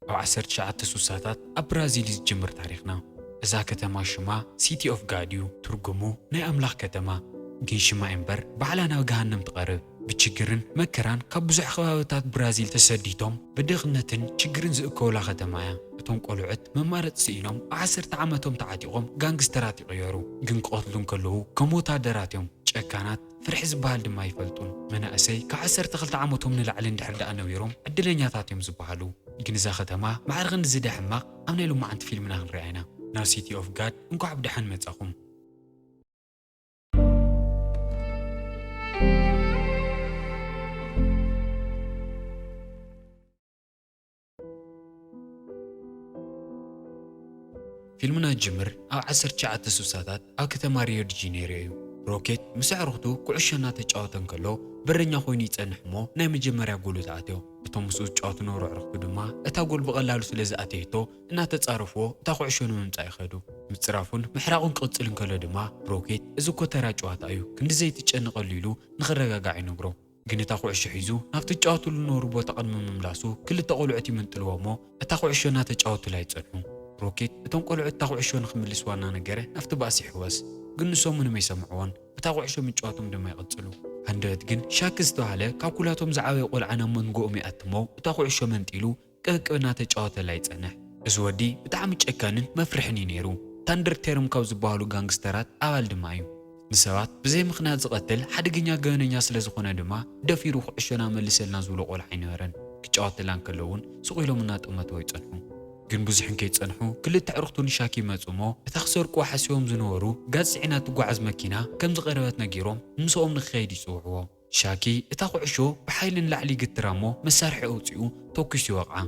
ኣብ ዓሰርተ ትሽዓተ ስሳታት ኣብ ብራዚል እዩ ዝጅምር ታሪኽና። እዛ ከተማ ሽማ ሲቲ ኦፍ ጋድ እዩ፣ ትርጉሙ ናይ ኣምላኽ ከተማ። ግን ሽማ እምበር ባዕላ ናብ ገሃነም ትቐርብ። ብችግርን መከራን ካብ ብዙሕ ከባብታት ብራዚል ተሰዲቶም ብድኽነትን ችግርን ዝእከቡላ ከተማ እያ። እቶም ቆልዑት መማረፂ ስኢኖም ኣብ ዓሰርተ ዓመቶም ተዓጢቖም ጋንግስተራት ይቕየሩ። ግን ክቐትሉ እንከለዉ ከም ወታደራት እዮም። ጨካናት፣ ፍርሒ ዝበሃል ድማ ኣይፈልጡን። መናእሰይ ካብ ዓሰርተ ክልተ ዓመቶም ንላዕሊ እንድሕር ደኣ ነቢሮም ዕድለኛታት እዮም ዝበሃሉ። ግን እዛ ከተማ ማዕረ ክንድዚ ድያ ሕማቕ ኣብ ናይ ሎማዓንቲ ፊልምና ክንሪኣ ኢና። ናብ ሲቲ ኦፍ ጋድ እንኳዕ ብደሓን መጻኹም። ፊልምና ዝጅምር ኣብ ዓሰርተ ትሽዓተ ስሳታት ኣብ ከተማ ሪዮ ዲ ጀኔሮ እዩ። ሮኬት ምስ ኣዕሩኽቱ ኩዕሾ እናተጫወተ እንከሎ በረኛ ኮይኑ ይጸንሕ እሞ ናይ መጀመርያ ጎሉ ተኣትዮ። እቶም ምስኡ ዝጫወቱ ዝነበሩ ኣዕሩኽቱ ድማ እታ ጎል ብቐላሉ ስለ ዝኣተየቶ እናተጻረፍዎ እታ ኩዕሾ ንምምጻእ ይኸዱ። ምጽራፉን ምሕራቑን ክቕጽል እንከሎ ድማ ሮኬት እዚ እኮ ተራ ጨዋታ እዩ፣ ክንዲ ዘይትጨነቐሉ ኢሉ ንኽረጋጋዕ ይነግሮ። ግን እታ ኩዕሾ ሒዙ ናብቲ ዝጫወትሉ ዝነበሩ ቦታ ቅድሚ ምምላሱ ክልተ ቆልዑት ይምንጥልዎ እሞ እታ ኩዕሾ እናተጫወቱላ ይጸንሑ። ሮኬት እቶም ቆልዑት እታ ኩዕሾ ንኽምልስዋ እናነገረ ናብቲ ባስ ይሕወስ። ግን ንሶም ምንም ኣይሰምዕዎን። እታ ኩዕሾ ምጭዋቶም ድማ ይቕጽሉ። ሃንደበት ግን ሻክ ዝተባህለ ካብ ኩላቶም ዝዓበየ ቆልዓ ናብ መንጎኦም ይኣትሞ እታ ኩዕሾ መንጢሉ ቅብቅብ እናተጫወተላ ይጸንሕ። እዚ ወዲ ብጣዕሚ ጨካንን መፍርሕን እዩ ነይሩ። ታንደር ቴርም ካብ ዝበሃሉ ጋንግስተራት ኣባል ድማ እዩ። ንሰባት ብዘይ ምኽንያት ዝቐትል ሓደገኛ ገበነኛ ስለ ዝኾነ ድማ ደፊሩ ኩዕሾና መልሰልና ዝብሎ ቆልዓ ኣይነበረን። ክጫወተላ እንከሎ እውን ስቕ ኢሎም እናጠመትዎ ይጸንሑ። ግን ብዙሕ እንከይጸንሑ ክልተ ኣዕሩኽቱ ንሻኪ ይመጹ እሞ እታ ክሰርቅዋ ሓሲቦም ዝነበሩ ጋዝ ጽዒና ትጓዓዝ መኪና ከም ዝቐረበት ነጊሮም ንምስኦም ንክኸይድ ይጽውዕዎ። ሻኪ እታ ኩዕሾ ብሓይሊ ንላዕሊ ይግትራ እሞ መሳርሒ ኣውጺኡ ተኲሱ ይወቕዓ።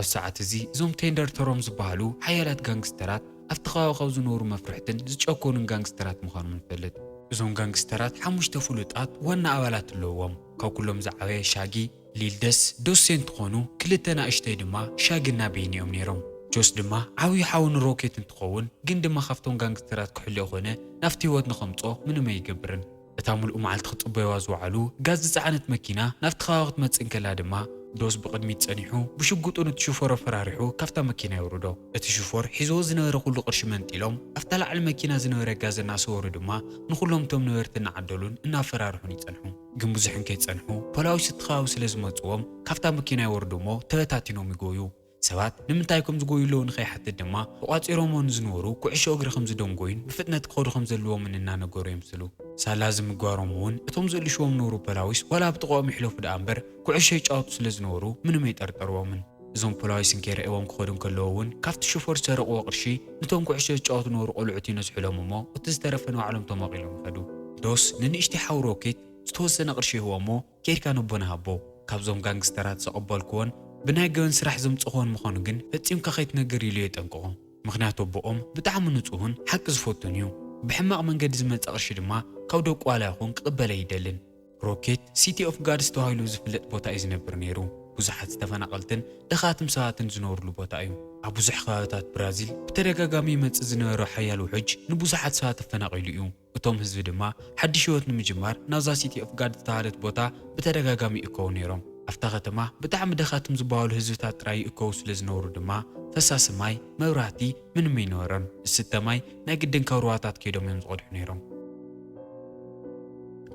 ኣብ ሰዓት እዚ እዞም ቴንደር ተሮም ዝበሃሉ ሓያላት ጋንግስተራት ኣብቲ ከባቢ ካብ ዝነበሩ መፍርሕትን ዝጨኮኑን ጋንግስተራት ምዃኖም ንፈልጥ። እዞም ጋንግስተራት ሓሙሽተ ፍሉጣት ዋና ኣባላት ኣለዎም። ካብ ኩሎም ዝዓበየ ሻጊ፣ ሊልደስ፣ ዶሴ እንትኾኑ ክልተ ናእሽተይ ድማ ሻግና ቤኒ እዮም ነይሮም። ጆስ ድማ ዓብዩ ሓው ንሮኬት እንትኸውን ግን ድማ ካብቶም ጋንግስተራት ክሕልዮ ኮነ ናብቲ ህይወት ንኸምጾ ምንም ኣይገብርን። እታ ምሉእ መዓልቲ ክጽበይዋ ዝወዓሉ ጋዝ ዝጸዓነት መኪና ናብቲ ከባቢ ክትመጽእ እንከላ ድማ ዶስ ብቕድሚት ጸኒሑ ብሽጉጡ ነቲ ሽፎር ኣፈራሪሑ ካብታ መኪና የውርዶ። እቲ ሽፎር ሒዝዎ ዝነበረ ኩሉ ቅርሺ መንጢሎም ኣብታ ላዕሊ መኪና ዝነበረ ጋዝ እናሰወሩ ድማ ንኹሎም እቶም ነበርቲ እናዓደሉን እናፈራርሑን ይጸንሑ። ግን ብዙሕ እንከይጸንሑ ፖላዊስ እቲ ከባቢ ስለ ዝመጽዎም ካብታ መኪና ይወርዱ እሞ ተበታቲኖም ይጎዩ። ሰባት ንምንታይ ከም ዝጎዩ ኣለዉ ንኸይሓትት ድማ ተቋጺሮሞ ንዝነበሩ ኩዕሾ እግሪ ከም ዝደንጎዩን ብፍጥነት ክኸዱ ከም ዘለዎምን እናነገሩ የምስሉ። ሳላ እዚ ምግባሮም እውን እቶም ዝእልሽዎም ነበሩ ፖላዊስ ዋላ ኣብ ጥቓኦም ይሕለፉ ደኣ እምበር ኩዕሾ ይጫወቱ ስለ ዝነበሩ ምንም ኣይጠርጠርዎምን። እዞም ፖላዊስ እንከይረእዎም ክኸዱ እንከለዉ እውን ካብቲ ሽፎር ዝሰረቕዎ ቅርሺ ነቶም ኩዕሾ ዝጫወቱ ነበሩ ቆልዑት ይነዝሑሎም እሞ እቲ ዝተረፈ ንባዕሎም ተመቒሎም ይኸዱ። ዶስ ንንእሽተይ ሓው ሮኬት ዝተወሰነ ቅርሺ ይህቦ እሞ ኬድካ ነቦና ሃቦ። ካብዞም ጋንግስተራት ዘቐበልክዎን ብናይ ገበን ስራሕ ዘምጽእክዎን ምዃኑ ግን ፈጺምካ ከይትነግር ኢሉ የጠንቅቖ። ምኽንያቱ ኣቦኦም ብጣዕሚ ንጹህን ሓቂ ዝፈቱን እዩ። ብሕማቕ መንገዲ ዝመጸ ቅርሺ ድማ ካብ ደቁ ዋላ ይኹን ክቕበል ኣይደልን። ሮኬት ሲቲ ኦፍ ጋድስ ተባሂሉ ዝፍለጥ ቦታ እዩ ዝነብር ነይሩ። ብዙሓት ዝተፈናቐልትን ድኻትም ሰባትን ዝነብርሉ ቦታ እዩ። ኣብ ብዙሕ ከባብታት ብራዚል ብተደጋጋሚ ይመጽእ ዝነበረ ሓያል ውሑጅ ንብዙሓት ሰባት ኣፈናቒሉ እዩ። እቶም ህዝቢ ድማ ሓድሽ ህይወት ንምጅማር ናብዛ ሲቲ ኦፍ ጋድ ዝተባሃለት ቦታ ብተደጋጋሚ ይእከቡ ነይሮም። ኣብታ ከተማ ብጣዕሚ ደኻትም ዝበሃሉ ህዝብታት ጥራይ ይእከቡ ስለ ዝነበሩ ድማ ፈሳሲ ማይ፣ መብራህቲ ምንም ኣይነበሮን። ዝስተ ማይ ናይ ግድን ካብ ሩባታት ከይዶም እዮም ዝቐድሑ ነይሮም።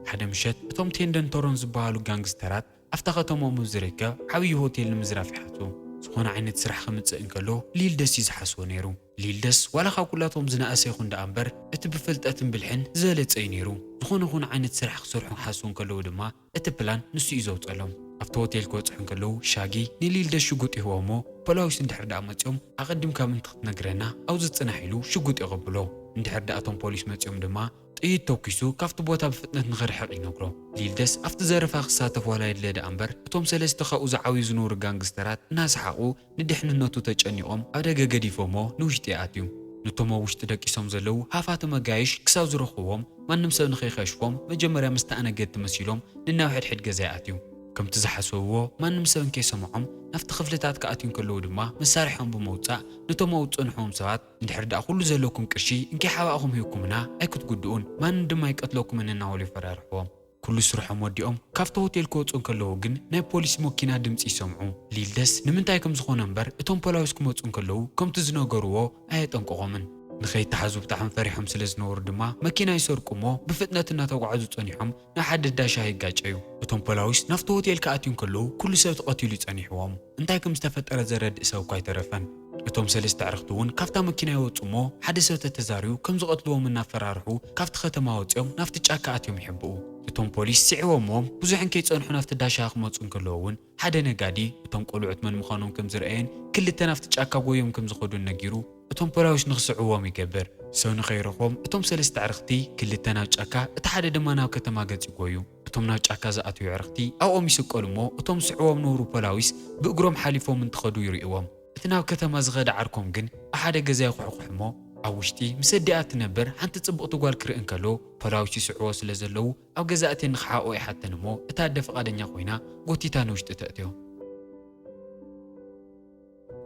ሓደ ምሸት እቶም ቴንደን ቶሮን ዝበሃሉ ጋንግስተራት ኣብታ ከተማኦም ኣብ ዝርከብ ዓብዪ ሆቴል ንምዝራፍ ይሓስቡ። ዝኾነ ዓይነት ስራሕ ከምጽእ እንከሎ ሊልደስ እዩ ዝሓስቦ ነይሩ። ሊልደስ ዋላ ካብ ኩላቶም ዝነኣሰ ይኹን ደኣ እምበር እቲ ብፍልጠትን ብልሕን ዝበለጸ እዩ ነይሩ። ዝኾነ ይኹን ዓይነት ስራሕ ክሰርሑ ክሓስቡ እንከለዉ ድማ እቲ ፕላን ንሱ እዩ ዘውጸሎም። ኣብቲ ሆቴል ክበጽሑ እንከለዉ ሻጊ ንሊልደስ ሽጉጥ ይህቦ እሞ ፖላዊስ እንድሕር ደኣ መጺኦም ኣቐዲምካ ምእንቲ ክትነግረና ኣብዚ ጽናሕ ኢሉ ሽጉጥ የቐብሎ። እንድሕር ደኣ እቶም ፖሊስ መጺኦም ድማ ጥይት ተኲሱ ካብቲ ቦታ ብፍጥነት ንኽርሕቕ ይነግሮ። ሊልደስ ኣብቲ ዘረፋ ክሳተፍ ዋላ የድለ ደኣ እምበር እቶም ሰለስተ ካብኡ ዝዓብዩ ዝነበሩ ጋንግስተራት እናሰሓቑ ንድሕንነቱ ተጨኒቖም ኣብ ደገ ገዲፎሞ ንውሽጢ ይኣትዩ። ነቶም ኣብ ውሽጢ ደቂሶም ዘለዉ ሃፋትም ኣጋይሽ ክሳብ ዝረኽብዎም ማንም ሰብ ንኸይከሽፎም መጀመርያ ምስቲ ኣነገድቲ መሲሎም ንናብ ሕድሕድ ገዛ ይኣትዩ። ከምቲ ዝሓሰብዎ ማንም ሰብ እንከይሰምዖም ናብቲ ክፍልታት ክኣትዩ እንከለዉ ድማ መሳርሒኦም ብምውጻእ ነቶም ኣብኡ ዝጸንሕዎም ሰባት እንድሕር ደኣ ኩሉ ዘለኩም ቅርሺ እንከይሓባእኹም ሂብኩምና ኣይክትጉድኡን ማንም ድማ ኣይቀትለኩምን እናበሉ ይፈራርሕዎም። ኩሉ ስርሖም ወዲኦም ካብቲ ሆቴል ክወፁ እንከለዉ ግን ናይ ፖሊስ መኪና ድምፂ ይሰምዑ። ሊልደስ ንምንታይ ከም ዝኾነ እምበር እቶም ፖላዊስ ክመፁ እንከለዉ ከምቲ ዝነገርዎ ኣየጠንቀቖምን። ንኸይተሓዙ ብጣዕሚ ፈሪሖም ስለ ዝነበሩ ድማ መኪና ይሰርቁ እሞ ብፍጥነት እናተጓዓዙ ጸኒሖም ናብ ሓደ እንዳ ሻሂ ይጋጨዩ። እቶም ፖላዊስ ናብቲ ሆቴል ክኣትዩ እንከለዉ ኩሉ ሰብ ተቐቲሉ ይጸኒሕዎም። እንታይ ከም ዝተፈጠረ ዘረድእ ሰብ እኳ ኣይተረፈን። እቶም ሰለስተ ኣዕርኽቲ እውን ካብታ መኪና ይወፁ እሞ ሓደ ሰብ ተተዛርዩ ከም ዝቐትልዎም እናፈራርሑ ካብቲ ከተማ ወፂኦም ናብቲ ጫካ ኣትዮም ይሕብኡ። እቶም ፖሊስ ስዒቦምዎም ብዙሕ እንከይጸንሑ ናብቲ እንዳ ሻሂ ክመፁ እንከለዉ እውን ሓደ ነጋዲ እቶም ቆልዑት መን ምዃኖም ከም ዝረኣየን ክልተ ናብቲ ጫካ ጎዮም ከም ዝኸዱን ነጊሩ እቶም ፖላዊስ ንኽስዕዎም ይገብር። ሰብ ንኸይረኽቦም እቶም ሰለስተ ኣዕርኽቲ ክልተ ናብ ጫካ እቲ ሓደ ድማ ናብ ከተማ ገፅ ይጎዩ። እቶም ናብ ጫካ ዝኣትዉ ኣዕርኽቲ ኣብኦም ይስቀሉ እሞ እቶም ዝስዕዎም ነበሩ ፖላዊስ ብእግሮም ሓሊፎም እንትኸዱ ይርእዎም። እቲ ናብ ከተማ ዝኸደ ዓርኮም ግን ኣብ ሓደ ገዛ ይኹሕኩሕ እሞ ኣብ ውሽጢ ምስ ኣዲኣ እትነብር ሓንቲ ጽብቕቲ ጓል ክርኢ እንከሎ ፖላዊስ ይስዕዎ ስለ ዘለዉ ኣብ ገዛ ኣትየን ንኽሓቕኦ ይሓተን እሞ እታ ኣደ ፍቓደኛ ኮይና ጎቲታ ንውሽጢ ተእትዮ።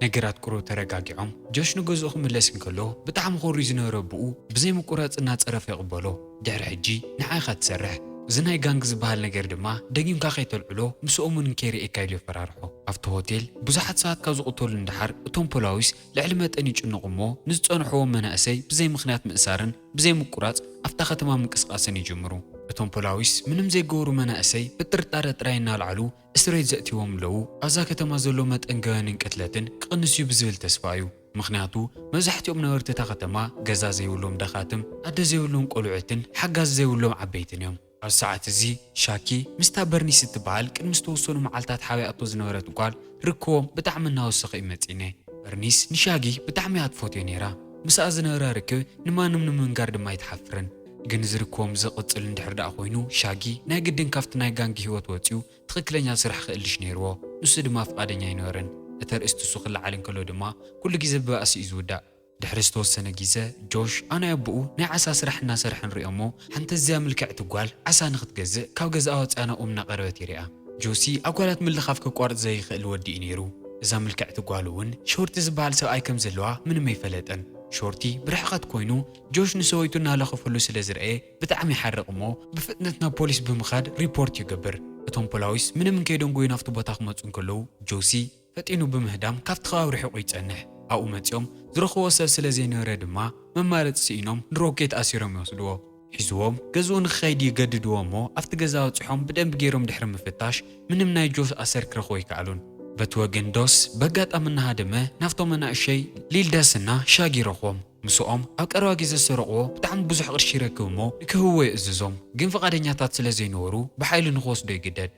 ነገራት ቁሩብ ተረጋጊዖም ጆሽ ንገዝኡ ክምለስ እንከሎ ብጣዕሚ ኮርዩ ዝነበረ ኣቦኡ ብዘይ ምቁራጽ እናጸረፈ ይቕበሎ። ድሕሪ ሕጂ ንዓኻ ትሰርሕ፣ እዚ ናይ ጋንግ ዝበሃል ነገር ድማ ደጊምካ ከይተልዕሎ ምስኦም እውን ከይርእየካ ኢሉ የፈራርሖ። ኣብቲ ሆቴል ብዙሓት ሰባት ካብ ዝቕተሉ ንደሓር እቶም ፖላዊስ ልዕሊ መጠን ይጭንቑ እሞ ንዝጸንሕዎም መናእሰይ ብዘይ ምኽንያት ምእሳርን ብዘይ ምቁራጽ ኣብታ ከተማ ምንቅስቓስን ይጅምሩ። እቶም ፖላዊስ ምንም ዘይገበሩ መናእሰይ ብጥርጣረ ጥራይ እናልዓሉ እስር ቤት ዘእትዎም ኣለዉ ኣብዛ ከተማ ዘሎ መጠን ገበንን ቅትለትን ክቕንስ እዩ ብዝብል ተስፋ እዩ። ምኽንያቱ መብዛሕትኦም ነበርቲ እታ ከተማ ገዛ ዘይብሎም ደኻትም፣ ኣደ ዘይብሎም ቆልዑትን ሓጋዚ ዘይብሎም ዓበይትን እዮም። ኣብዚ ሰዓት እዚ ሻኪ ምስታ በርኒስ እትበሃል ቅድሚ ዝተወሰኑ መዓልታት ሓቢኣቶ ዝነበረት ጓል ርክቦም ብጣዕሚ እናወሰኸ እዩ መጺነ። በርኒስ ንሻጊ ብጣዕሚ እያ ትፈትዮ ነይራ። ምስኣ ዝነበራ ርክብ ንማንም ንምንጋር ድማ ኣይትሓፍርን። ግን እዚ ርክቦም ዝቕጽል እንድሕር ደኣ ኮይኑ ሻጊ ናይ ግድን ካብቲ ናይ ጋንጊ ህይወት ወጺኡ ትኽክለኛ ስራሕ ክእልሽ ነይርዎ። ንሱ ድማ ፍቓደኛ ኣይነበረን። እቲ ኣርእስቲ እሱ ክለዓል እንከሎ ድማ ኩሉ ግዜ ብባእሲ እዩ ዝውዳእ። ድሕሪ ዝተወሰነ ግዜ ጆሽ ኣናይ ኣቦኡ ናይ ዓሳ ስራሕ እናሰርሐ ንሪኦ እሞ ሓንቲ ኣዝያ ምልክዕቲ ጓል ዓሳ ንኽትገዝእ ካብ ገዛኣ ወፂኣ ናብኦም እናቐረበት ይሪኣ። ጆሲ ኣጓላት ምልኻፍ ከቋርፅ ዘይኽእል ወዲ እዩ ነይሩ። እዛ ምልክዕቲ ጓል እውን ሾርቲ ዝበሃል ሰብኣይ ከም ዘለዋ ምንም ኣይፈለጠን። ሾርቲ ብርሕቐት ኮይኑ ጆሽ ንሰበይቱ እናለኸፈሉ ስለ ዝረኣየ ብጣዕሚ ይሓርቕ እሞ ብፍጥነት ናብ ፖሊስ ብምኻድ ሪፖርት ይገብር። እቶም ፖላዊስ ምንም እንከይደንጎዩ ናብቲ ቦታ ክመፁ እንከለዉ ጆሲ ፈጢኑ ብምህዳም ካብቲ ከባቢ ርሒቑ ይጸንሕ። ኣብኡ መጺኦም ዝረኽብዎ ሰብ ስለ ዘይነበረ ድማ መማረጺ ስኢኖም ንሮኬት ኣሲሮም ይወስድዎ። ሒዝዎም ገዝኡ ንኽኸይድ ይገድድዎ እሞ ኣብቲ ገዛ ኣብጺሖም ብደንቢ ገይሮም ድሕሪ ምፍታሽ ምንም ናይ ጆስ ኣሰር ክረኽቡ ኣይከኣሉን። በቲ ወገን ዶስ በጋጣሚ እናሃደመ ናብቶም ኣናእሸይ ሊልዳስና ሻጊ ይረኽቦም። ምስኦም ኣብ ቀረባ ግዜ ዝሰረቕዎ ብጣዕሚ ብዙሕ ቅርሺ ይረክብ እሞ ንክህብዎ ይእዝዞም። ግን ፍቓደኛታት ስለ ዘይነበሩ ብሓይሊ ንኽወስዶ ይግደድ።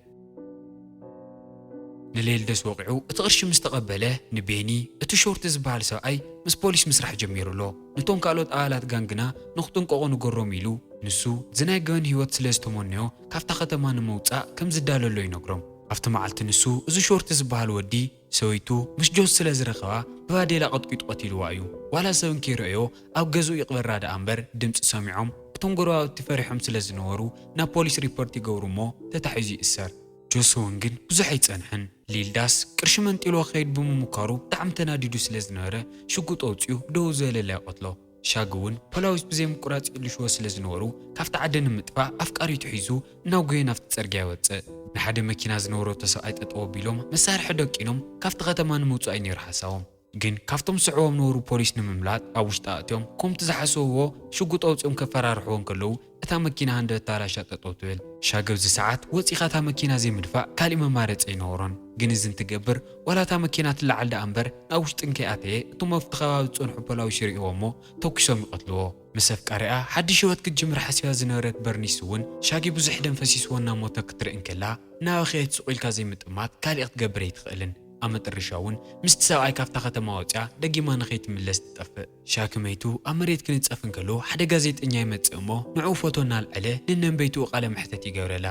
ንሌልደስ ወቒዑ እቲ ቅርሺ ምስ ተቐበለ ንቤኒ እቲ ሾርቲ ዝበሃል ሰብኣይ ምስ ፖሊስ ምስራሕ ጀሚሩ ኣሎ። ነቶም ካልኦት ኣባላት ጋንግና ንኽጥንቀቑ ንገሮም ኢሉ ንሱ እዚ ናይ ገበን ህይወት ስለ ዝተመነዮ ካብታ ከተማ ንምውጻእ ከም ዝዳለሎ ይነግሮም። ኣብቲ መዓልቲ ንሱ እዚ ሾርቲ ዝበሃል ወዲ ሰበይቱ ምስ ጆስ ስለ ዝረኸባ ብባዴላ ቀጥቂጡ ቀቲልዋ እዩ። ዋላ ሰብ እንከይረኣዮ ኣብ ገዝኡ ይቕበራ ደኣ እምበር ድምፂ ሰሚዖም እቶም ጎረባብቲ ፈሪሖም ስለ ዝነበሩ ናብ ፖሊስ ሪፖርት ይገብሩ እሞ ተታሒዙ ይእሰር። ጆስ እውን ግን ብዙሕ ኣይጸንሐን። ሊልዳስ ቅርሺ መንጢልዎ ክኸይድ ብምምኳሩ ብጣዕሚ ተናዲዱ ስለ ዝነበረ ሽጉጥ ኣውፂኡ ደው ዝበለላ ይቐትሎ። ሻግ እውን ፖላዊስ ብዘይ ምቁራፅ ይእልሽዎ ስለ ዝነበሩ ካብቲ ዓዲ ንምጥፋእ ኣፍቃሪቱ ሒዙ እናጎየ ናብቲ ፅርግያ ይወፅእ። ንሓደ መኪና ዝነበሮ ተሰብኣይ ጠጠው ኣቢሎም መሳርሒ ደቂኖም ካብቲ ከተማ ንምውፃእ እዩ ነይሩ ሓሳቦም። ግን ካብቶም ዝስዕዎም ነበሩ ፖሊስ ንምምላጥ ኣብ ውሽጢ ኣእትዮም ከምቲ ዝሓሰብዎ ሽጉጥ ኣውፂኦም ከፈራርሕዎ እንከለዉ እታ መኪና ሃንደበት ታላሻ ጠጠው ትብል። ሻግ ኣብዚ ሰዓት ወፂኻ እታ መኪና ዘይምድፋእ ካሊእ መማረፂ ኣይነበሮን። ግን እዚ እንትገብር ዋላ እታ መኪና ትለዓል ደኣ እምበር ናብ ውሽጢ እንከይኣተየ እቶም ኣብቲ ከባቢ ዝፀንሑ ፖላዊስ ይርእይዎ እሞ ተኩሶም ይቐትልዎ። ምስ ኣፍቃሪኣ ሓድሽ ህይወት ክትጅምር ሓሲባ ዝነበረት በርኒስ እውን ሻጊ ብዙሕ ደም ፈሲስዎ እናሞተ ክትርኢ እንከላ እናበኸየት ሱቕ ኢልካ ዘይምጥማት ካሊእ ክትገብር ኣይትኽእልን። ኣብ መጠረሻ እውን ምስቲ ሰብኣይ ካብታ ከተማ ወፂኣ ደጊማ ንኸይትምለስ ትጠፍእ። ሻኪ መይቱ ኣብ መሬት ክንፀፍ እንከሎ ሓደ ጋዜጠኛ ይመፅእ እሞ ንዕኡ ፎቶ እናልዐለ ንነንበይትኡ ቃለ መሕተት ይገብረላ።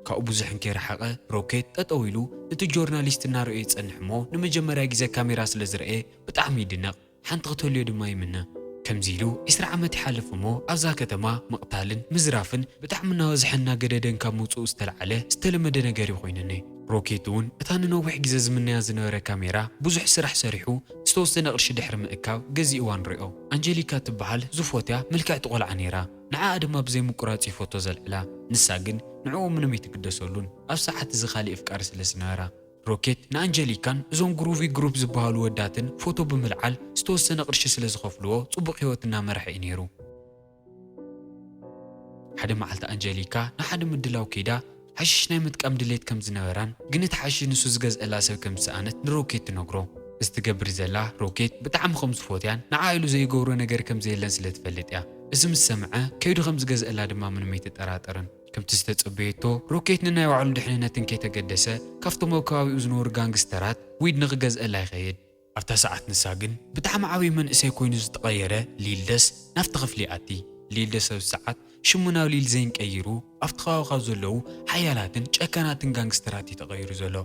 ካብኡ ብዙሕ እንከይረሓቐ ሮኬት ጠጠው ኢሉ ነቲ ጆርናሊስት እናረኣዮ ይፀንሕ እሞ ንመጀመርያ ግዜ ካሜራ ስለ ዝረኣየ ብጣዕሚ ይድነቕ። ሓንቲ ክትህልዮ ድማ ይምነ። ከምዚ ኢሉ ዒስራ ዓመት ይሓልፍ እሞ ኣብዛ ከተማ ምቕታልን ምዝራፍን ብጣዕሚ እናበዝሐን እናገደደን ካብ ምውፅኡ ዝተለዓለ ዝተለመደ ነገር እዩ ኮይኑኒ። ሮኬት እውን እታ ንነዊሕ ግዜ ዝምነያ ዝነበረ ካሜራ ብዙሕ ስራሕ ሰሪሑ ዝተወሰነ ቅርሺ ድሕሪ ምእካብ ገዚእዋ ንሪኦ። ኣንጀሊካ ትበሃል ዝፎትያ ምልክዕቲ ቆልዓ ነይራ። ንዓኣ ድማ ብዘይ ምቁራጽ እዩ ፎቶ ዘልዕላ። ንሳ ግን ንዕኡ ምንም ኣይትግደሰሉን። ኣብ ሰዓት እዚ ካሊእ ኣፍቃሪ ስለ ዝነበራ። ሮኬት ንኣንጀሊካን እዞም ግሩቪ ግሩፕ ዝበሃሉ ወዳትን ፎቶ ብምልዓል ዝተወሰነ ቅርሺ ስለ ዝኸፍልዎ ጽቡቕ ህይወት እናመርሐ እዩ ነይሩ። ሓደ መዓልቲ ኣንጀሊካ ንሓደ ምድላው ከይዳ ሓሽሽ ናይ ምጥቃም ድሌት ከም ዝነበራን ግን እቲ ሓሽሽ ንሱ ዝገዝአላ ሰብ ከም ዝሰኣነት ንሮኬት ትነግሮ። እዚ ትገብር ዘላ ሮኬት ብጣዕሚ ከም ዝፎትያን ንዓ ኢሉ ዘይገብሮ ነገር ከም ዘየለን ስለ ትፈልጥ እያ። እዚ ምስ ሰምዐ ከይዱ ከም ዝገዝአላ ድማ ምንም ኣይተጠራጠርን። ከምቲ ዝተጸበየቶ ሮኬት ንናይ ባዕሉ ድሕንነትን ከይተገደሰ ካብቶም ኣብ ከባቢኡ ዝነበሩ ጋንግስተራት ዊድ ንኽገዝአላ ይኸይድ። ኣብታ ሰዓት ንሳ ግን ብጣዕሚ ዓብዪ መንእሰይ ኮይኑ ዝተቐየረ ሊልደስ ናብቲ ክፍሊ ይኣቲ። ሊልደስ ኣብዚ ሰዓት ሽሙ ናብ ሊልዘይን ቀይሩ ኣብቲ ከባቢ ካብ ዘለዉ ሓያላትን ጨካናትን ጋንግስተራት እዩ ተቐይሩ ዘሎ።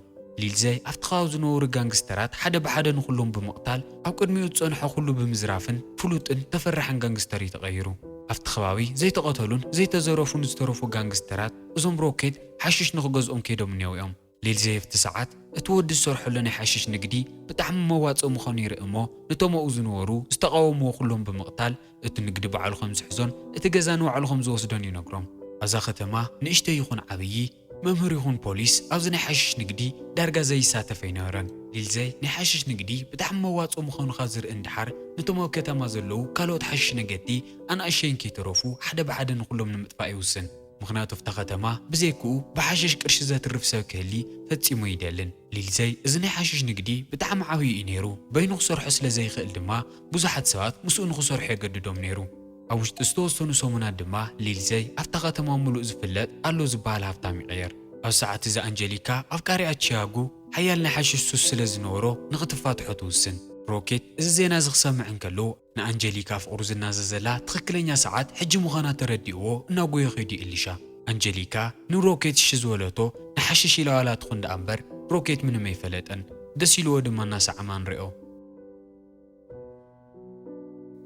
ሊልዘይ ኣብቲ ከባቢ ዝነበሩ ጋንግስተራት ሓደ ብሓደ ንኹሎም ብምቕታል ኣብ ቅድሚኡ ዝጸንሖ ኩሉ ብምዝራፍን ፍሉጥን ተፈራሕን ጋንግስተር እዩ ተቐይሩ። ኣብቲ ከባቢ ዘይተቐተሉን ዘይተዘረፉን ዝተረፉ ጋንግስተራት እዞም ሮኬት ሓሽሽ ንኽገዝኦም ከይዶም እኒአው እዮም። ሊልዘይ ኣብቲ ሰዓት እቲ ወዲ ዝሰርሐሉ ናይ ሓሽሽ ንግዲ ብጣዕሚ መዋጽኦ ምዃኑ ይርኢ እሞ ነቶም ኣብኡ ዝነበሩ ዝተቓወምዎ ኩሎም ብምቕታል እቲ ንግዲ ባዕሉ ከም ዝሕዞን እቲ ገዛ ንባዕሉ ከም ዝወስዶን ይነግሮም። ኣብዛ ከተማ ንእሽተይ ይኹን ዓብዪ መምህር ይኹን ፖሊስ ኣብዚ ናይ ሓሽሽ ንግዲ ዳርጋ ዘይሳተፍ ኣይነበረን። ሊልዘይ ናይ ሓሽሽ ንግዲ ብጣዕሚ መዋጽኦ ምዃኑ ካብ ዝርኢ እንድሓር ነቶም ኣብ ከተማ ዘለዉ ካልኦት ሓሽሽ ነገድቲ ኣናእሸይን ከይተረፉ ሓደ ብሓደ ንኹሎም ንምጥፋእ ይውስን። ምኽንያቱ ኣብታ ከተማ ብዘይክኡ ብሓሽሽ ቅርሺ ዘትርፍ ሰብ ክህሊ ፈጺሙ ኣይደልን። ሊልዘይ እዚ ናይ ሓሽሽ ንግዲ ብጣዕሚ ዓብዪ እዩ ነይሩ። በይኑ ክሰርሖ ስለ ዘይኽእል ድማ ብዙሓት ሰባት ምስኡ ንኽሰርሑ የገድዶም ነይሩ። ኣብ ውሽጢ ዝተወሰኑ ሰሙናት ድማ ሊልዘይ ኣብታ ከተማ ምሉእ ዝፍለጥ ኣሎ ዝበሃል ሃብታም ይቕየር። ኣብ ሰዓት እዚ ኣንጀሊካ ኣፍቃሪኣ ቺያጎ ሓያል ናይ ሓሽሽ ሱስ ስለ ዝነበሮ ንኽትፋትሖ ትውስን። ሮኬት እዚ ዜና እዚ ክሰምዕ እንከሎ ንኣንጀሊካ ፍቕሩ ዝናዘዘላ ትኽክለኛ ሰዓት ሕጂ ምዃና ተረዲእዎ እናጎየ ከይዱ እዩ እሊሻ። ኣንጀሊካ ንሮኬት እሺ ዝበለቶ ንሓሽሽ ኢላ ዋላ ትኹን ደኣ እምበር ሮኬት ምንም ኣይፈለጠን። ደስ ኢልዎ ድማ እናሰዓማ ንሪኦ።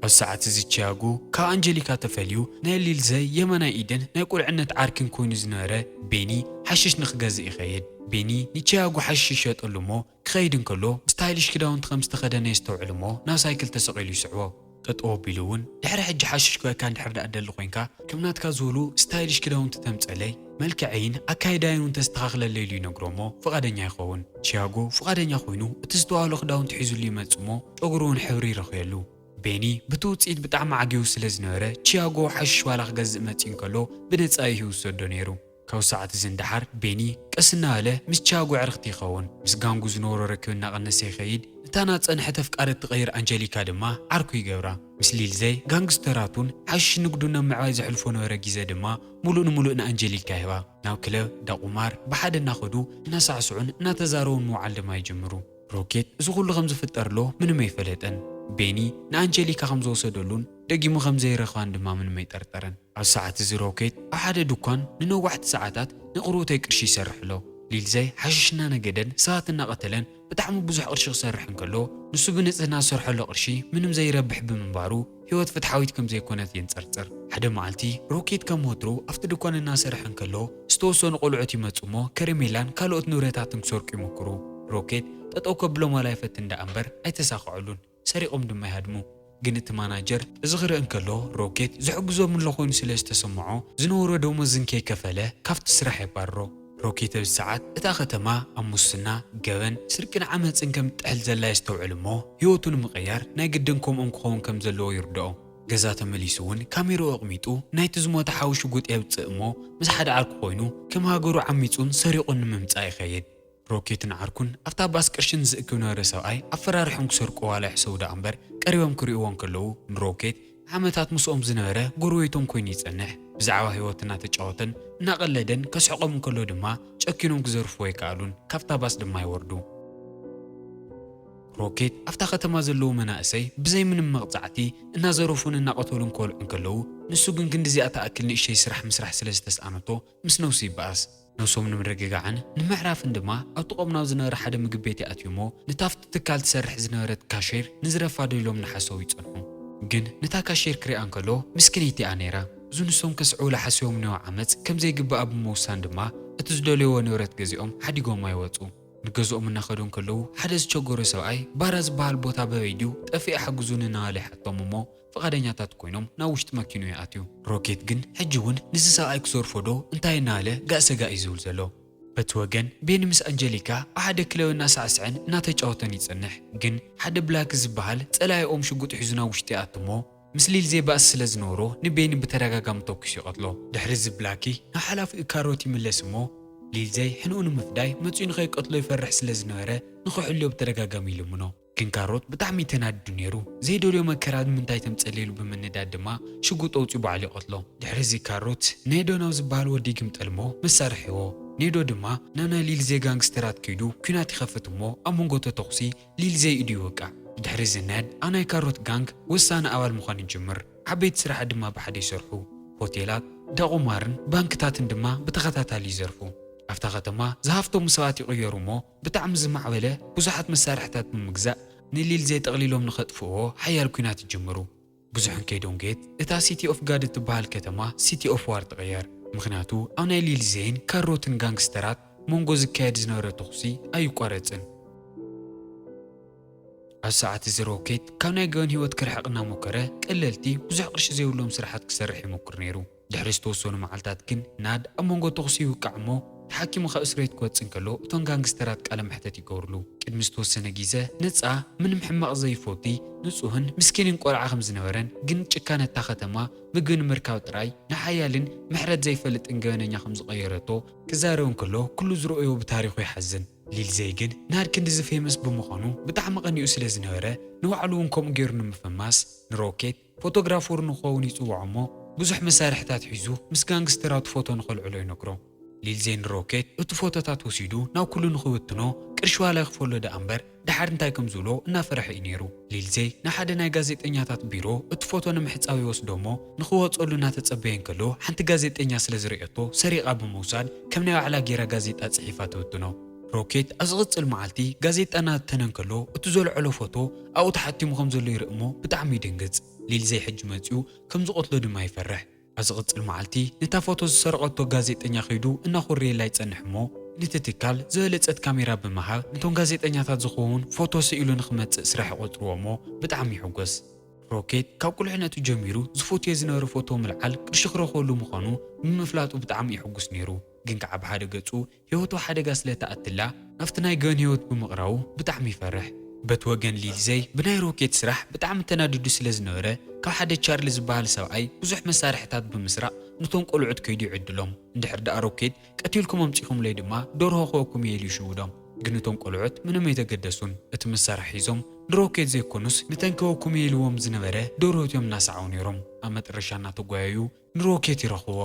ኣብ ሰዓት እዚ ቺያጎ ካብ ኣንጀሊካ ተፈልዩ ናይ ሊልዘይ የማናይ ኢድን ናይ ቁልዕነት ዓርኪን ኮይኑ ዝነበረ ቤኒ ሓሽሽ ንክገዝእ ይኸይድ። ቤኒ ንቺያጎ ሓሽሽ ይሸጠሉ እሞ ክኸይድ እንከሎ ስታይሊሽ ክዳውንቲ ከም ዝተኸደነ የስተውዕል እሞ ናብ ሳይክል ተሰቒሉ ይስዕቦ። ጠጠው ኣቢሉ እውን ድሕሪ ሕጂ ሓሽሽ ክበካ እንድሕር ደኣ ደሊ ኮይንካ ከም ናትካ ዝበሉ ስታይሊሽ ክዳውንቲ ተምፀለይ መልክዐይን ኣካይዳይን እውን ተስተኻኽለለይ ኢሉ ይነግሮ እሞ ፍቓደኛ ይኸውን። ቺያጎ ፍቓደኛ ኮይኑ እቲ ዝተባህሎ ክዳውንቲ ሒዙሉ ይመጽእ እሞ ጨጉሩ እውን ሕብሪ ይረኽየሉ። ቤኒ ብቲ ውፅኢት ብጣዕሚ ዓጊቡ ስለ ዝነበረ ቺያጎ ሓሽሽ ዋላ ክገዝእ መፂኡ እንከሎ ብነፃ እዩ ዝሰዶ ነይሩ። ካብ ሰዓት እዚ ንደሓር ቤኒ ቀስ እናበለ ምስ ቺያጎ ዕርኽቲ ይኸውን። ምስ ጋንጉ ዝነበሮ ርክብ እናቐነሰ ይኸይድ። እታ ናጸንሐት ኣፍቃሪ እትቐይር ኣንጀሊካ ድማ ዓርኩ ይገብራ። ምስ ሊልዘይ ጋንግስተራቱን ሓሽሽ ንግዱን ናብ ምዕባይ ዘሕልፎ ነበረ ግዜ ድማ ሙሉእ ንሙሉእ ንኣንጀሊካ ይህባ። ናብ ክለብ፣ ዳቁማር ብሓደ እናኸዱ እናሳዕስዑን እናተዛረቡን ምውዓል ድማ ይጅምሩ። ሮኬት እዚ ኩሉ ከም ዝፍጠርሎ ምንም ኣይፈለጠን። ቤኒ ንኣንጀሊካ ከም ዝወሰደሉን ደጊሙ ከም ዘይረኽባን ድማ ምንም ኣይጠርጠረን። ኣብ ሰዓት እዚ ሮኬት ኣብ ሓደ ድኳን ንነዋሕቲ ሰዓታት ንቕርውተይ ቅርሺ ይሰርሕ ኣሎ። ሊልዘይ ሓሽሽ እናነገደን ሰባት እናቐተለን ብጣዕሚ ብዙሕ ቅርሺ ክሰርሕ እንከሎ ንሱ ብንጽህና ዝሰርሖ ዘሎ ቅርሺ ምንም ዘይረብሕ ብምንባሩ ህይወት ፍትሓዊት ከም ዘይኮነት የንጸርጽር። ሓደ መዓልቲ ሮኬት ከም ወትሩ ኣብቲ ድኳን እናሰርሐ እንከሎ ዝተወሰኑ ቆልዑት ይመጹ እሞ ከረሜላን ካልኦት ንብረታትን ክሰርቁ ይሞክሩ። ሮኬት ጠጠው ከብሎም ዋላ ይፈትን ደኣ እምበር ኣይተሳኽዐሉን። ሰሪቖም ድማ ይሃድሙ። ግን እቲ ማናጀር እዚ ክርኢ እንከሎ ሮኬት ዝሕግዞም ኣሎ ኮይኑ ስለ ዝተሰምዖ ዝነበሮ ደሞዝ እንከይከፈለ ካብቲ ስራሕ የባርሮ። ሮኬት ኣብዚ ሰዓት እታ ከተማ ኣብ ሙስና፣ ገበን፣ ስርቅን ዓመፅን ከም ትጥሕል ዘላ የስተውዕል እሞ ህይወቱ ንምቕያር ናይ ግድን ከምኦም ክኸውን ከም ዘለዎ ይርድኦ። ገዛ ተመሊሱ እውን ካሜርኡ ኣቕሚጡ ናይቲ ዝሞተ ሓው ሽጉጥ የብፅእ እሞ ምስ ሓደ ዓርኩ ኮይኑ ከም ሃገሩ ዓሚፁን ሰሪቑን ንምምፃእ ይኸይድ። ሮኬትን ዓርኩን ኣብታ ባስ ቅርሺ ንዝእክብ ነበረ ሰብኣይ ኣፈራሪሖም ክሰርቁ ዋላ ይሕሰቡ ደኣ እምበር ቀሪቦም ክርእይዎ እንከለዉ ንሮኬት ንዓመታት ምስኦም ዝነበረ ጎረቤቶም ኮይኑ ይጸንሕ። ብዛዕባ ህይወት እናተጫወተን እናቐለደን ከስሕቖም እንከሎ ድማ ጨኪኖም ክዘርፍዎ ኣይከኣሉን። ካብታ ባስ ድማ ይወርዱ። ሮኬት ኣብታ ከተማ ዘለዉ መናእሰይ ብዘይ ምንም መቕጻዕቲ እናዘረፉን እናቐተሉን ክበልዑ እንከለዉ ንሱ ግን ክንድዚኣ ትኣክል ንእሽተይ ስራሕ ምስራሕ ስለ ዝተስኣነቶ ምስ ነብሱ ይበኣስ። ነብሶም ንምርግጋዕን ንምዕራፍን ድማ ኣብ ጥቖም ናብ ዝነበረ ሓደ ምግቢ ቤት ይኣትዩ እሞ ነታ ኣብቲ ትካል ትሰርሕ ዝነበረት ካሼር ንዝረፋ ዶ ኢሎም እናሓሰቡ ይጸንሑ። ግን ነታ ካሼር ክሪኣ እንከሎ ምስክነይቲ እያ ነይራ። እዚ ንሶም ከስዕቡላ ሓሲቦም እኒኦ ዓመጽ ከም ዘይግባኣ ብምውሳን ድማ እቲ ዝደልይዎ ንብረት ገዚኦም ሓዲጎም ኣይወጹ። ንገዝኦም እናኸዱ እንከለዉ ሓደ ዝቸገሩ ሰብኣይ ባራ ዝበሃል ቦታ በበይ ድዩ ጠፊኣ ሓግዙኒ እናበለ ይሓቶም እሞ ፍቓደኛታት ኮይኖም ናብ ውሽጢ መኪኑ ይኣትዩ። ሮኬት ግን ሕጂ እውን ንዚ ሰብኣይ ክዘርፎ ዶ እንታይ እናበለ ጋእሰጋእ እዩ ዝብል ዘሎ። በቲ ወገን ቤኒ ምስ ኣንጀሊካ ኣብ ሓደ ክለብ እናሳዕስዐን እናተጫወተን ይጸንሕ። ግን ሓደ ብላክ ዝበሃል ጸላኢኦም ሽጉጥ ሒዙ ናብ ውሽጢ ይኣቱ እሞ ምስ ሊልዜ ባእሲ ስለ ዝነበሮ ንቤኒ ብተደጋጋሚ ተኩስ ይቐትሎ። ድሕሪ እዚ ብላኪ ናብ ሓላፊኡ ካሮት ይምለስ እሞ ሊልዘይ ሕንኡ ንምፍዳይ መጺኡ ንኸይቀትሎ ይፈርሕ ስለ ዝነበረ ንኽሕልዮ ብተደጋጋሚ ይልምኖ። ግን ካሮት ብጣዕሚ ተናዲዱ ነይሩ። ዘይደልዮ መከራ ንምንታይ ተምጸለሉ ብምንዳድ ድማ ሽጉጥ ኣውጺኡ ባዕሉ ይቐትሎ። ድሕሪ እዚ ካሮት ኔዶ ናብ ዝበሃል ወዲ ይግምጠል እሞ መሳርሒ ይህቦ። ኔዶ ድማ ናብ ናይ ሊልዜ ጋንግስተራት ከይዱ ኲናት ይኸፍት እሞ ኣብ መንጎ ተተኹሲ ሊልዜ ኢዱ ይወቃዕ። ድሕሪ እዚ ነድ ኣብ ናይ ካሮት ጋንግ ወሳኒ ኣባል ምዃን ይጅምር። ዓበይቲ ስራሕ ድማ ብሓደ ይሰርሑ። ሆቴላት፣ እንዳ ቁማርን ባንክታትን ድማ ብተኸታታሊ ይዘርፉ። ኣብታ ከተማ ዝሃፍተሙ ሰባት ይቕየሩ እሞ ብጣዕሚ ዝማዕበለ ብዙሓት መሳርሕታት ብምግዛእ ንሊልዜ ጠቕሊሎም ንኸጥፍእዎ ሓያል ኲናት ይጅምሩ። ብዙሕ እንከይደንጌት እታ ሲቲ ኦፍ ጋድ እትበሃል ከተማ ሲቲ ኦፍ ዋር ትቕየር። ምኽንያቱ ኣብ ናይ ሊልዜይን ካሮትን ጋንግስተራት መንጎ ዝካየድ ዝነበረ ተኹሲ ኣይቋረጽን። ኣብ ሰዓት እዚ ሮኬት ካብ ናይ ገበን ህይወት ክርሕቕ እናሞከረ ቀለልቲ ብዙሕ ቅርሺ ዘይብሎም ስራሓት ክሰርሕ ይሞክር ነይሩ። ድሕሪ ዝተወሰኑ መዓልታት ግን ናድ ኣብ መንጎ ተኹሲ ይውቃዕ እሞ ተሓኪሙ ካብ እስር ቤት ክወጽእ እንከሎ እቶም ጋንግስተራት ቃለ መሕተት ይገብርሉ። ቅድሚ ዝተወሰነ ግዜ ነጻ ምንም ሕማቕ ዘይፈቲ ንጹህን ምስኪንን ቆልዓ ከም ዝነበረን ግን ጭካነ እታ ከተማ ምግቢ ንምርካብ ጥራይ ንሓያልን ምሕረት ዘይፈልጥን ገበነኛ ከም ዝቐየረቶ ክዛረብ እንከሎ ኩሉ ዝረኣዮ ብታሪኹ ይሓዝን። ሊልዘይ ግን ናድ ክንድዚ ፌመስ ብምዃኑ ብጣዕሚ ቀኒኡ ስለ ዝነበረ ንባዕሉ እውን ከምኡ ገይሩ ንምፍማስ ንሮኬት ፎቶግራፈሩ ንክኸውን ይጽውዖ እሞ ብዙሕ መሳርሕታት ሒዙ ምስ ጋንግስተራቱ ፎቶ ንኸልዕሎ ይነግሮ። ሊልዜይ ንሮኬት እቲ ፎቶታት ወሲዱ ናብ ኩሉ ንኽብትኖ ቅርሺ ዋላ ይኽፈሎ ደኣ እምበር ደሓር እንታይ ከም ዝብሎ እናፈረሐ እዩ ነይሩ። ሊልዜይ ንሓደ ናይ ጋዜጠኛታት ቢሮ እቲ ፎቶ ንምሕጻብ ይወስዶ እሞ ንኽወጸሉ እናተጸበየ እንከሎ ሓንቲ ጋዜጠኛ ስለ ዝርእየቶ ሰሪቓ ብምውሳድ ከም ናይ ባዕላ ገይራ ጋዜጣ ጽሒፋ ትብትኖ። ሮኬት ኣብ ዝቕጽል መዓልቲ ጋዜጣ እናተነ እንከሎ እቲ ዘልዐሎ ፎቶ ኣብኡ ተሓቲሙ ከም ዘሎ ይርኢ እሞ ብጣዕሚ ይድንግጽ። ሊልዜይ ሕጂ መጺኡ ከም ዝቐትሎ ድማ ይፈርሕ። ኣብ ዝቕጽል መዓልቲ ነታ ፎቶ ዝሰረቐቶ ጋዜጠኛ ከይዱ እናኾረየላ ይጸንሕ እሞ ነቲ ትካል ዝበለጸት ካሜራ ብምሃብ ነቶም ጋዜጠኛታት ዝኸውን ፎቶ ስኢሉ ንኽመጽእ ስራሕ ይቖጽርዎ እሞ ብጣዕሚ ይሕጎስ። ሮኬት ካብ ቁልዕነቱ ጀሚሩ ዝፈትዮ ዝነበረ ፎቶ ምልዓል ቅርሺ ክረኽበሉ ምዃኑ ብምፍላጡ ብጣዕሚ ይሕጉስ ነይሩ። ግን ከዓ ብሓደ ገጹ ህይወቱ ሓደጋ ስለ ተኣትላ ናብቲ ናይ ገበን ህይወት ብምቕራቡ ብጣዕሚ ይፈርሕ። በቲ ወገን ሊልዘይ ብናይ ሮኬት ስራሕ ብጣዕሚ ተናዲዱ ስለ ዝነበረ ካብ ሓደ ቻርሊ ዝበሃል ሰብኣይ ብዙሕ መሳርሕታት ብምስራቕ ነቶም ቆልዑት ከይዱ ይዕድሎም። እንድሕር ደኣ ሮኬት ቀቲልኩም ኣምጺኹምለይ ድማ ደርሆ ክህበኩም እየ ኢሉ ይሽውዶም። ግን እቶም ቆልዑት ምንም ኣይተገደሱን። እቲ መሳርሒ ሒዞም ንሮኬት ዘይኮኑስ ነተን ክህበኩም እየ ኢልዎም ዝነበረ ደርሆት እዮም እናሰዓቡ ነይሮም። ኣብ መጠረሻ እናተጓየዩ ንሮኬት ይረኽብዎ።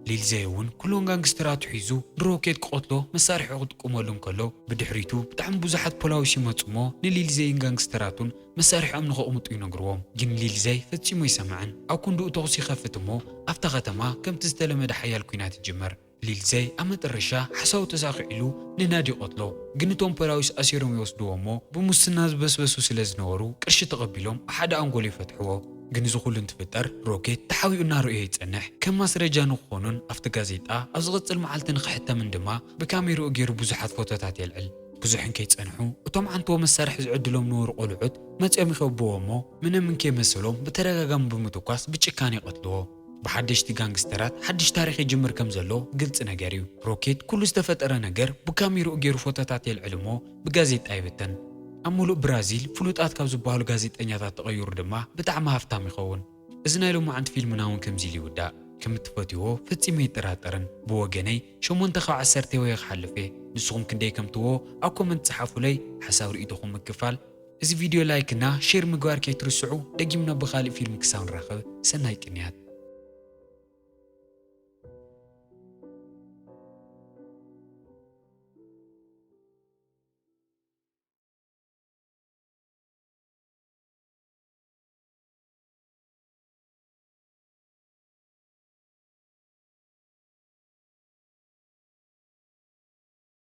ሊልዘይ እውን ኩሎም ጋንግስተራቱ ሒዙ ንሮኬት ክቐትሎ መሳርሒ ክጥቀመሉ እንከሎ ብድሕሪቱ ብጣዕሚ ብዙሓት ፖላዊስ ይመጹ እሞ ንሊልዘይን ጋንግስተራቱን መሳርሒኦም ንኸቕምጡ ይነግርዎም። ግን ሊልዘይ ፈጺሙ ኣይሰምዕን። ኣብ ክንድኡ ተኹሲ ይኸፍት እሞ ኣብታ ከተማ ከምቲ ዝተለመደ ሓያል ኲናት ይጅመር። ሊልዘይ ኣብ መጠረሻ ሓሳቡ ተሳኺዕሉ ንናድ ይቐትሎ። ግን እቶም ፖላዊስ ኣሲሮም ይወስድዎ እሞ ብሙስና ዝበስበሱ ስለ ዝነበሩ ቅርሺ ተቐቢሎም ኣብ ሓደ ኣንጎሎ ይፈትሕዎ። ግን እዚ ኩሉ እንትፍጠር ሮኬት ተሓቢኡ እናረኣዮ ይጸንሕ። ከም ማስረጃ ንክኾኑን ኣብቲ ጋዜጣ ኣብ ዝቕጽል መዓልቲ ንኽሕተምን ድማ ብካሜርኡ ገይሩ ብዙሓት ፎቶታት የልዕል። ብዙሕ እንከይጸንሑ እቶም ዓንተቦ መሳርሒ ዝዕድሎም ነበሩ ቆልዑት መጺኦም ይኸብብዎ እሞ ምንም እንከይመሰሎም ብተደጋጋሚ ብምትኳስ ብጭካነ ይቐትልዎ። ብሓደሽቲ ጋንግስተራት ሓድሽ ታሪኽ ይጅምር ከም ዘሎ ግልጺ ነገር እዩ። ሮኬት ኩሉ ዝተፈጠረ ነገር ብካሜርኡ ገይሩ ፎቶታት የልዕል እሞ ብጋዜጣ ይብተን። ኣብ ሙሉእ ብራዚል ፍሉጣት ካብ ዝበሃሉ ጋዜጠኛታት ተቐይሩ ድማ ብጣዕሚ ሃፍታም ይኸውን። እዚ ናይ ሎማዓንቲ ፊልምና እውን ከምዚ ኢሉ ይውዳእ። ከም እትፈትይዎ ፈጺመ ኣይጠራጠርን። ብወገነይ ሸሞንተ ካብ ዓሰርተ ወይ ክሓልፍ እየ። ንስኹም ክንደይ ከም ትዎ ኣብ ኮመንት ጸሓፉለይ። ሓሳብ ርእይቶኹም ምክፋል እዚ ቪድዮ ላይክ እና ሼር ምግባር ከይትርስዑ። ደጊምና ብኻልእ ፊልም ክሳብ ንራኸብ ሰናይ ቅንያት።